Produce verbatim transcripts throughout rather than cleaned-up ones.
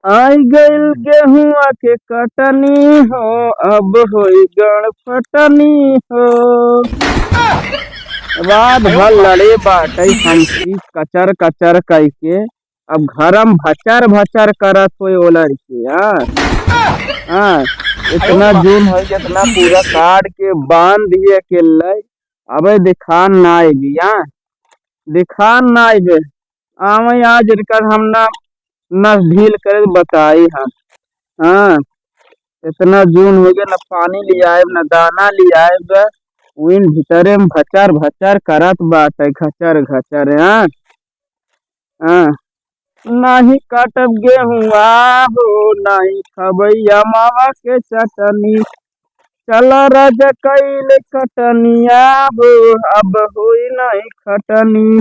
आई गइल गेहुआ के कटनी हो, अब होई गणपटनी हो। रात भर लड़े बाटै हमसे कचर कचर कइके, अब घरम भचर भचर करत होए ओलर के, हाँ। हाँ, इतना जून होइ, इतना पूरा काट के बांध दिए अकेले, अबे दिखान ना आइबे, हाँ, दिखान ना आइबे। आवै आज इनकर हम ना नस ढील करे बताई हम। हाँ, इतना जून होइ गया, न पानी लियाइब, न दाना लियाइब, उइन भीतरे में भचर भचर करत बाटै, घचर घचर, हाँ। हाँ। नाही काटब गेहुआ हो, नाही खबैया मावा के चटनी। चला राजा कइले कटनिया हो, अब होई नाही खटनी।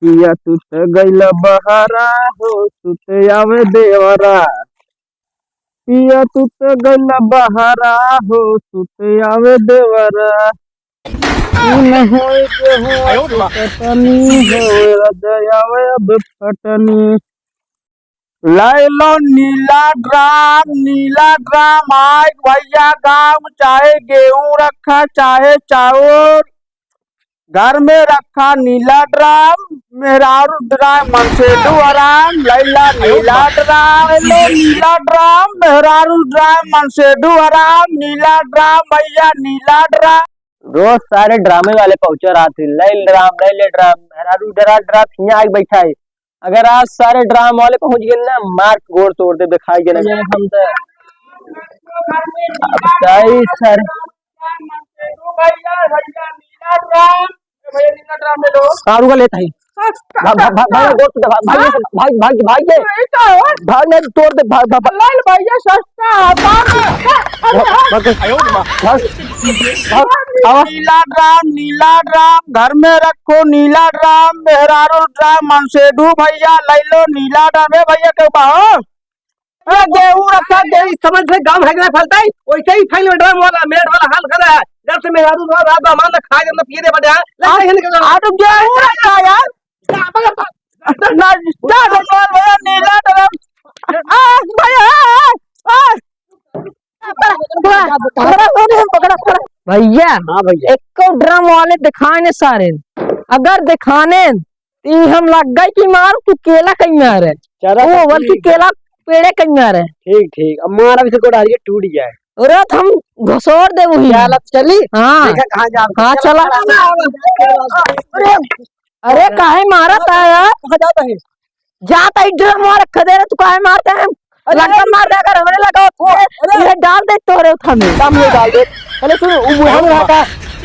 पिया तू त गइला बहरा हो, सुते आवे देवरा। पिया तू त गइला बहरा हो, सुते आवे देवरा। तू न होई के हो आयो रे माँ। कटनी हो, राजा आवे अब फटनी। लैलो नीला ड्राम, नीला ड्राम, आइक भैया गाँव, चाहे गेहूँ रखा, चाहे चाउर, घर में रखा नीला ड्राम, मेहरारू ड्राम, मनसेडू आराम, लैला नीला ड्राम, लो नीला ड्राम, मेहरारू ड्राम, मनसेडू आराम, नीला ड्राम, भैया नीला ड्राम। रोज सारे ड्रामे वाले पहुँचे रहत ही, लैल ड्राम, लैले ड्राम, मेहरारू डरा ड्राम, हियाँ आके बैठा है। अगर आज सारे ड्राम वाले पहुँच गए ना, मार के गोड़ तोड़ दे, दिखाई देना। ये हम तो अब सही सर। कारू का लेत है। भाग, भाग, भाग, भाग, गोड़ टूटा, भाग, भाग, भाग, भाग, भाग, भाग, भाग, भाग, नहीं, तोड़ दे, भाग, भाग, भाग। लाल भैया सस्ता है, भाग, भाग, भाग, भाग, भाग, भाग, आवा। नीला ड्राम, नीला ड्राम, घर में रखो नीला ड्राम, मेहरारू ड्राम, मनसेडू भैया, लैलो नीला ड्राम। ए भैया, के बा हो? अरे गेहूं रखा, गेहूं समझ से गांव है ना फलता है, वैसे ही फैल ड्राम वाला, मेट वाला हाल खड़ा है। जब से मेहरारू वाला रात में हमारा खा के ना पिए दे बटे, हाँ? ले, आ, ले, ले, ले। आ तो गेहूं रखा यार। ना, ना, ना, भैया, नीला ड्राम। आ, भैया, आ, आ, आ। पकड़ा, पकड़ा, पकड़ा, पकड़ा। भैया, हाँ भैया। एको ड्राम वाले दिखाने सारे। अगर दिखाने, तो ई हम लग गए कि मार, तू केला कहीं मारे। चला वो तो बोल, तू ठीक है। केला पेड़े कहीं मारे। ठीक, ठीक। अब मार अभी से गोड़ हाथ के टूट गया है। अरे, तो हम घसोर दे वही। चला, चली? हाँ। देखा कहाँ जा। हाँ, चला। अरे, अरे, काहे मारत है यार? कहाँ जाता है? जाता ही ड्रम मार खदे रे, तू काहे मारता है? अरे, लगता अरे, मार दे, अगर हमने लगा तो अरे, ये डाल दे तोरे उठा में। काम ये डाल दे। अरे सुन, वो बुढ़ा में रहता।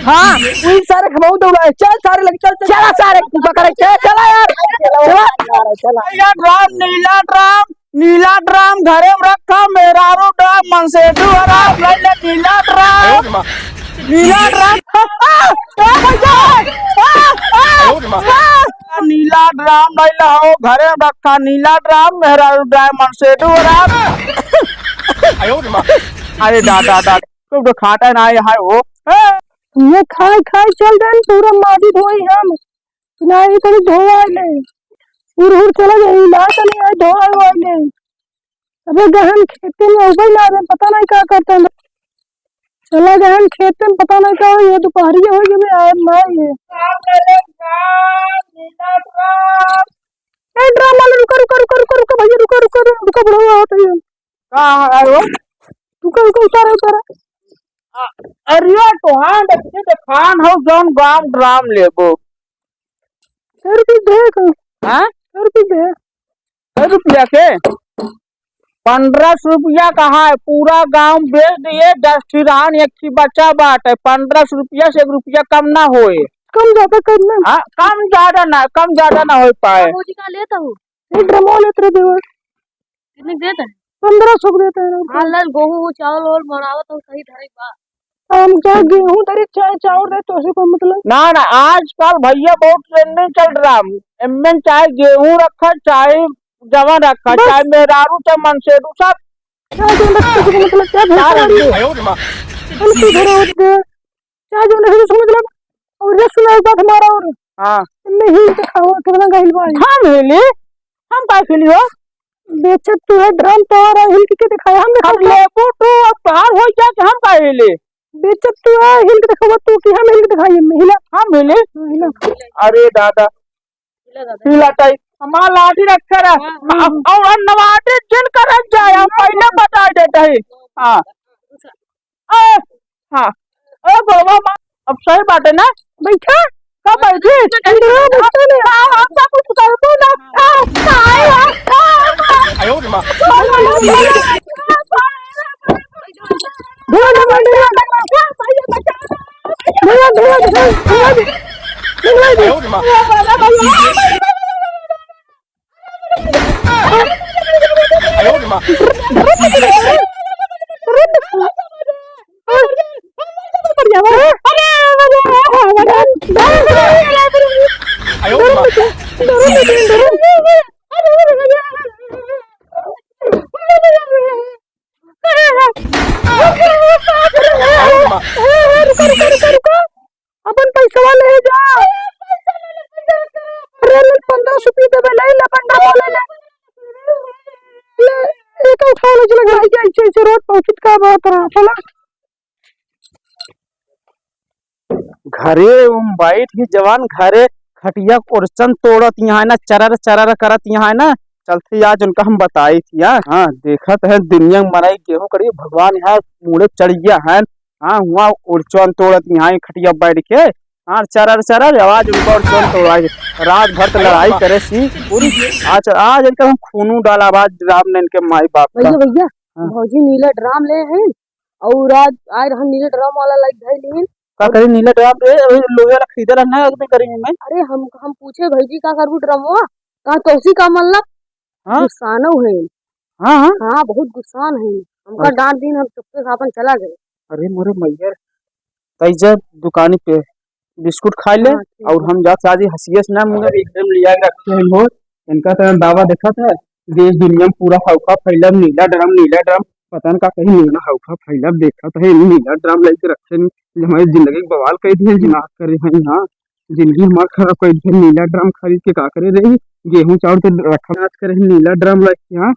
हाँ, वो सारे खमाऊ दौड़ा है। चल सारे लग, चल, चल। चला सारे, तू पकड़, चल, चला यार। चला। चला। यार ड्रम, नीला ड्रम, नीला ड्रम घरे में रखा, मेहरारू ड्रम, मनसेडू ड्रम, ले ले नीला ड्रम। नीला ड्राम। आ, आ, भैया! आ, आ, आ! नीला ड्राम नहीं लाओ, घरे में रखा नीला ड्राम, मेहरारू ड्राम, मनसेडू ड्राम। अरे दादा, दादा, तुम तो खाता ना है, हाय हो। ए! ये खाए खाए चल देन, पूरा माजी धोई हम। ना ये कभी धोवा नहीं। उर उर चला जाई, ना चले आए धोवा हुआ नहीं। अबे गहन खेते में उबे ना रे, पता नहीं का करता है। चला गहन खेते में, पता नहीं का होई, ये दुपहरिया हो गई, आए ना ये। ए, ड्राम वाले, रुका, रुका, रुका, रुका, रुका, भैया, रुका, रुका, रुका, रुका, बुढ़वा आवत है। का है वो? रुका, रुका, उतारा, उतारा। अ-, अरे, तो हाँ, देखिए, तो खान हो, जौन गाम ड्राम लेबो। सौ रुपये दे का? हाँ? सौ रुपये दे। सौ रुपया के? पन्द्रह सौ रुपया का है, पूरा गांव बेच दिए, दस ठी रहन, एक ठी बचा बाटे, पन्द्रह सौ रुपया से एक रुपया कम ना होए। कम ज्यादा करना। हाँ, कम ज्यादा ना, कम ज्यादा ना हो पाए। बाबूजी का लेता हूँ? एक ड्रमवा लेत रहे देवर। कितने के देता है? पन्द्रह सौ के देता है। हाँ, लाल, गेहूं, चावल, वावल बनावत हो, सही धरे बा। हम चाहे गेहूं धरे, चाहे चावल रहे, तो से कोई मतलब। ना, ना, आजकल भैया बहुत ट्रेंडिंग चल रहा है। एमएन चाहे गेहूं रखा, चाहे जवन रखा, बस। चाहे मेहरारू, चाहे मनसेडू, सब। चाहे जवन रखा, तो से मतलब क्या भेद है? हम तो घर हो गए। चाहे जवन रखा, तो से मतलब, और ये सुना एक बात हमारा और हाँ। एमे हिल दिखावा, केतना गहिल बा। हम हिली? हम का हिली हो? बेचत तू है, ड्राम तोहर है, हिल के दिखाई, हम हम दिखाई। लेबू तू, अब तोहार हो गया कि हम का हिली? बेचत तू है, हिल के दिखावा तू कि हम हिल के दिखाई, एमे हिला। हम हिली? हाँ, हिला। अरे दादा, हिला ताई, हमार लाठी रखे रहा। हाँ, हाँ, हाँ। और नवाटी जिन करत जाए, हम पहले बता देते हैं। हाँ। ए, हाँ। ए, बाबा, माँ, अब सही बात है ना? बैठा। कब बैठी? बैठा नहीं। हाँ, हाँ, सब कुछ कर दो ना। हाँ, हाँ, हाँ, हाँ। आयो रे माँ। धुआं, धुआं, धुआं। धुआं, धुआं, धुआं, धुआं दे। धुआं दे। आयो रे माँ। आयो रे माँ। आयो रे माँ। आयो रे माँ। रुको, रुको, रुको, रुको। अपन पैसवा ले जा। अरे, ले पन्द्रह सौ रुपये देबे, ले ले, बंडा बोले ले। ले, एक उठा ले, चला, भाई, ऐसे, ऐसे रोड पहुंचित का बात रहा, चला। घरे उम बैठ के जवान घरे खटिया ओरचन तोड़त यहाँ है ना, चरर चरर करत यहाँ है ना, चलते आज उनका हम बताई थी। हाँ, हाँ, देखत है दुनिया में मनाई गेहूं करी, भगवान यहाँ मूड़े चढ़ गया है। हाँ, हुआ ओरचन तोड़त यहाँ है खटिया बैठ के। हाँ, चरर चरर आवाज उनका ओरचन तोड़ाई। रात भर तो लड़ाई करे सी पूरी। आज, आज इनका हम खूनू डाला आवाज राम ने इनके माई बाप का। भैया, भैया, हाँ। भौजी नीला ड्राम ले हैं और आज आए रहन नीला ड्राम वाला लाइक धइल हैं। का करी नीला ड्राम रे? अभी लोहे वाला खरीदे रहन ना, अभी करेंगे मैं। अरे हम, हम पूछे भौजी का करबू ड्रामवा? कहा तोसी का मतलब? हाँ? गुस्सानो है। हाँ, हाँ। हाँ, बहुत गुस्सान है। हमका अरे। डांट दीन, हम चुपके से अपन चला गए। अरे मोरे मैया, तई जा दुकानी पे बिस्कुट खाई ले। हाँ, ठीक और है। हम जात आज हंसियस ना मुंह में एकदम लिया के रखे हैं हो। इनका तो दावा देखत है, देश दुनिया में पूरा हौका फैलब नीला ड्राम, नीला ड्राम। पता न का कहीं नीला हौका फैलब, देखत है नीला ड्राम लेके रखे हैं। ये हमारी जिंदगी के बवाल कर दिए, जिनात करे हैं यहाँ। जिंदगी हमार खराब कर दिए, नीला ड्राम खरीद के का करे रही, गेहूं चाउर तो रखा नाच करे हैं नीला ड्राम लेके यहाँ।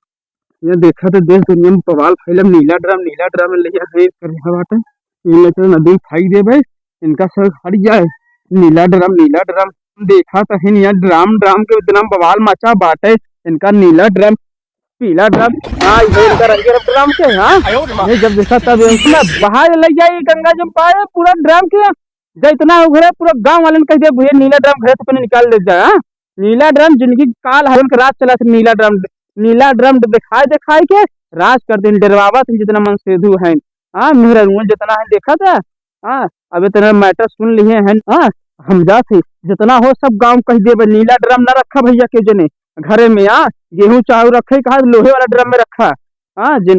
ये देखा तो देश दुनिया में बवाल फैलल, नीला ड्राम, नीला ड्राम ले है करे है बाटे। ये तो नदी में फेंक देबे, इनका सब हट जाए। नीला ड्राम, नीला ड्राम, देखा तो है यहाँ ड्राम, ड्राम के इतना बवाल मचा बाटे, इनका नीला ड्राम, पीला ड्राम, हाँ, ये इनका रंगे ड्राम के, हाँ। ये जब देखा तब इतना बाहर ले जाए गंगा जी में पाए पूरा ड्राम के, जब इतना उघरे पूरा गांव वाले ने कह दिया, "भैया नीला ड्राम घर से पहले निकाल ले जा, हाँ?" नीला ड्राम जिंदगी काल हवन के राज चला थे, नीला ड्राम, नीला ड्राम दिखाई दिखाई के राज कर दिन, डरवावत हैं जितना मन सेधु हैं। हाँ, मेहरारुआ जितना है देखा था। हाँ, अब इतना मैटर सुन लिए हैं। हाँ, हम जात ही जितना हो सब गांव कह देबे, नीला ड्राम ना रखा भैया के जने घरे में। हाँ, गेहूं चाउर रखे कहा लोहे वाला ड्राम में रखा। हाँ, जिन